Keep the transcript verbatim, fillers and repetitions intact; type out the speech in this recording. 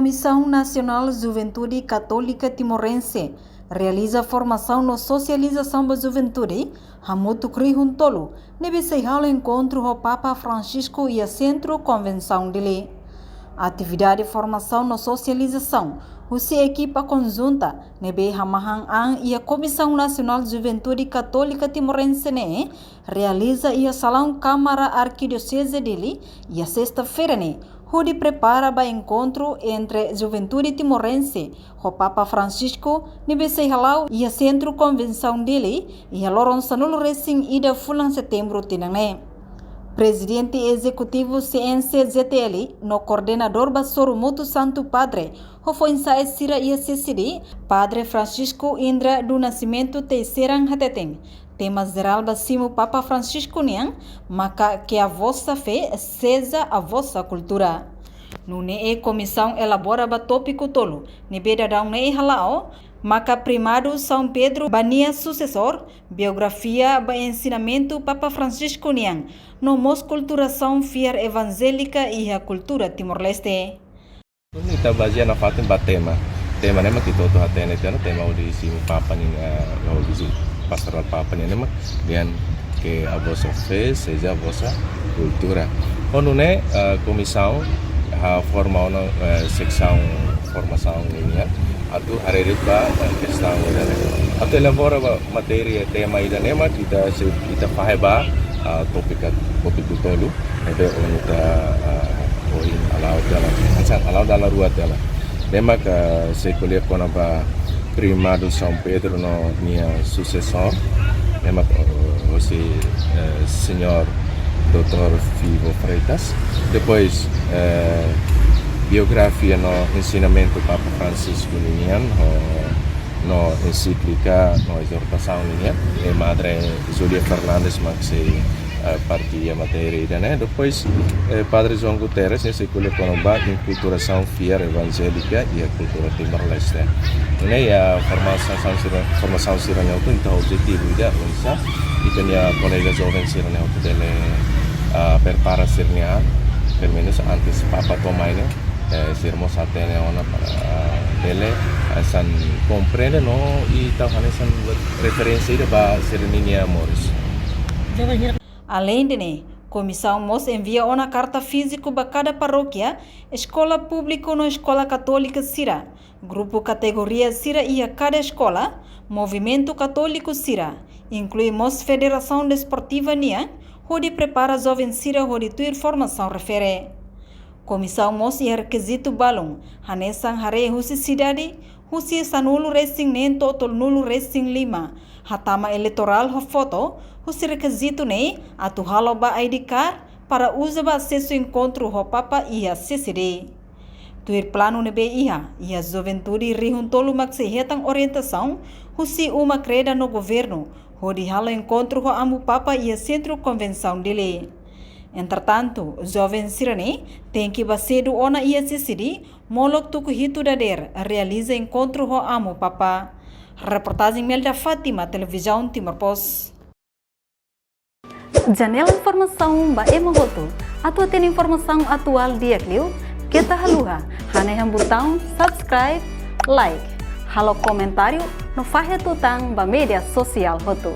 Komisaun Nasionál Juventude Katólika Timorense realiza formasaun no sosializasaun ba juventude hamutuk rihun tolu ne'ebé sei halo enkontru ho Papa Francisco iha Sentru Konvensaun Dili. Atividade formasaun no sosializasaun husi ekipa konjunta ne'ebé hamahan an iha Komisaun Nasionál Juventude Katólika Timorense ne'e realiza iha salaun Kámara Arkidioseze Dili iha sesta-feira ne'e, hodi prepara ba enkontru entre juventude timorense ho Papa Francisco ne'ebé sei hala'o iha Sentru Konvensaun Dili iha loron sanulu-resin-ida fulan Setembru tinan ne'e. Prezidente Ezekutivu C N C J T L no koordenadór ba Sorumutu Santu Padre ho foin-sa'e sira iha C C D, Padre Francisco Indra do Nascimento Teixeira hateten, tema jerál ba simu Papa Francisco nian maka "Que a vossa fé seja a vossa cultura". Nune'e komisaun elabora ba tópiku tolu ne'ebé daudaun ne'e hala'o, maka Primado São Pedro ba nia susesór, biografia ba ensinamentu Papa Francisco nian, no mós kulturasaun fiar evanjélika iha kultura Timor-Leste. Ita bazeia nafatin ba tema. Tema ne'e mak ita hotu hatene tiha ona, tema hodi simu Papa nian, eh, hodi simu pastorál Papa nian ne'e mak dehan "Que a vossa fé seja a vossa cultura". Ho nune'e, eh, komisaun haforma ona, eh, seksaun formasaun nian atu haree de'it ba, eh, kestaun ida-ne'e. Atu elabora ba matéria, tema ida-ne'e mak ita sei, ita fahe ba, ah, tópiku, tópiku tolu ne'ebé ohin ita, ah, ohin hala'o tiha ona, hanesan hala'o dala rua tiha ona. Ne'e mak sei ko'alia kona-ba Primado São Pedro no nia susesór, ne'e mak, eh, hosi, eh, señór doutór Fivo Freitas. Depois, eh, biografia no ensinamentu Papa Francisco ninian, ho, no ensíklika no ezortasaun ninian, eh, Madre Julia Fernandes mak sei, eh, partilha matéria ida-ne'e. Depois, eh, Padre João Guterres, ne'e sei ko'alia kona-ba inkulturasaun fiar evanjélika iha kultura Timor-Leste. Ne'e iha formasaun sira, formasaun sira-ne'e hotu, ita objetivu ida, oinsá ita-nia kolega joven sira-ne'e hotu bele, ah, prepara sira-nia an, pelumenus antes Papa to'o mai ne'e, eh, sira mós hatene ona para, ah, bele, ah, hanesan komprende no ita hanesan buat referénsia ida ba sira-nia moris. Aleinde ne'e, komisaun mós envia ona karta fíziku ba kada parókia, eskola públiku no eskola katólika sira, grupu kategoria sira iha kada eskola, movimentu katóliku sira, inklui mós Federasaun Desportiva nian, hodi prepara joven sira hodi tuir formasaun refere. Komisaun mós iha rekizitu balun, hanesan haree husi idade, husi sanulu-resin-neen to'o tolunulu-resin-lima, hatama eleitorál ho foto, husi rekizitu ne'e atu halo ba I D card para uza ba asesu enkontru ho Papa iha C C D. Tuir planu ne'ebé iha, iha juventude rihun tolu mak sei hetan orientasaun husi uma kreda no governu, hodi halo enkontru ho Amu Papa iha Sentru Konvensaun Dili. Entretantu, joven sira-ne'e tenke bá sedu ona iha C C D, molok tuku hitu dadeer, realiza enkontru ho Amu Papa. Reportajen Melda Fátima, Televizaun Timor Post. Janela informasaun ba ema hotu. Atu hatene informasaun atuál di'ak liu, keta haluha hanehan butaun subscribe, like, halo komentáriu no fahe tutan ba média sosiál hotu.